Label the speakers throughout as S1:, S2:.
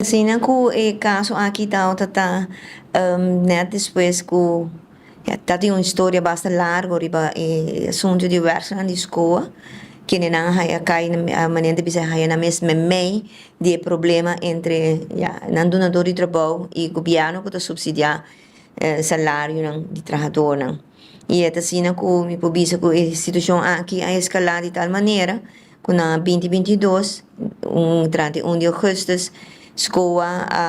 S1: Asina ku e kaso aki ta net despues ku ya ta tin un historia basta largu riba e asuntu di werknan di SKOA, kendenan haya kai manera ta bisa haya nan mes meimei di e problema entre, ya, nan dunadó di trabou i gobièrnu ku ta supsidiá salarionan di trahadónan. I e ta asina ku mi por bisa ku e situashon aki a eskalá di tal manera ku na 2022, un 31 di ougùstùs, SKOA a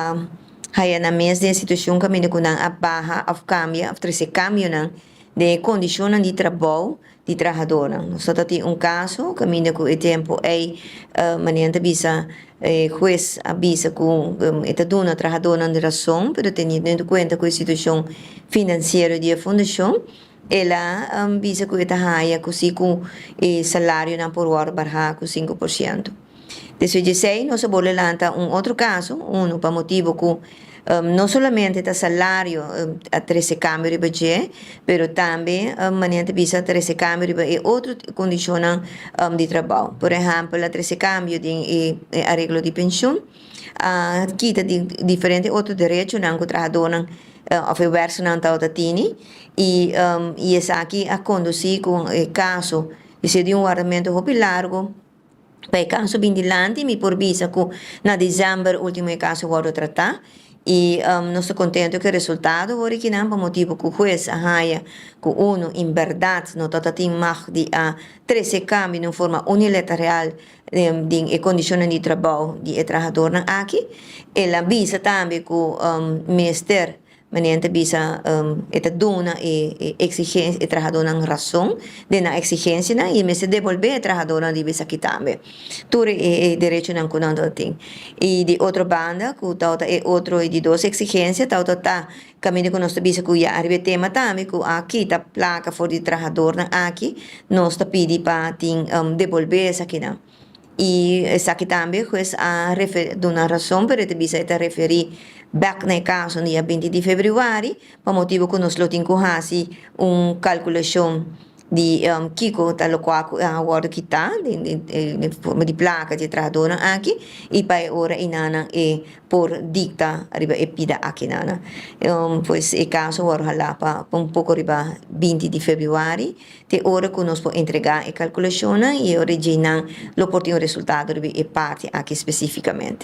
S1: haya nan mes den e situashon kaminda ku nan a baha òf kambia òf trese kambionan den e kondishonnan di trabou di trahadónan. Nos ta tin un kaso kaminda ku e tempu ei, manera ta bisa, e hues a bisa ku e ta duna trahadónan di rason, pero teniendo kuenta ku e situashon finansiero di e fundashon, el a bisa ku e ta haya ku si ku e salarionan por wòrdu barhá ku 5%. Despues di esei nos a bolbe lanta un otro kaso, unu pa motibu ku no solamente ta salario a trese kambio riba dje, pero tambe, manera ta bisa, a trese kambio riba e otro kondishonnan di trabou. Por ehèmpel, a trese kambio den e areglo di penshun, a kita di diferente otro derechonan ku trahadónan òf e wèrknan tabata tini i esaki a kondusí ku e kaso di ser di un wardamentu hopi largu. Pa e kaso bin dilanti, mi por bisa ku na desèmber último e kaso wòrdu tratá i nos ta kontentu ku e resultado wòrdu kinan pa motibu ku hues a haña ku unu en bèrdat no tabata tin mag di a trese kambio den un forma unilateral den e kondishonnan di trabou di e trahadornan aki. El a bisa tambe ku mester. Manera ta bisa, e ta duna e exigencia e trahadónan rason den nan exigencianan i e mester debolbé e trahadónan riba esaki tambe tur e derechonan ku nan ta tin. I di otro banda ku tabata e otro e di dos exigencia tabata ta kaminda ku nos ta bisa ku ya ariba e tema tambe ku a kita plaka for di trahadornan aki, nos ta pidi pa tin debolbé esakinan. I esaki tambe hues a duna rason, pero e ta bisa e ta referí bèk na e kaso dia 20 di febrüari pa motibu ku nos lo tin ku hasi un kalkulashon di kiko ta lokual ku a wòrdu kitá den forma di plaka di e trahadónan aki i pa e ora einanan e por dikta riba e pida akinanan. Pues e kaso wòrdu halá pa un poko riba 20 di febrüari. Te ora ku nos por entregá e kalkulashonnan i e ora djeinan lo por tin un resultado riba e parti aki spesífikamente.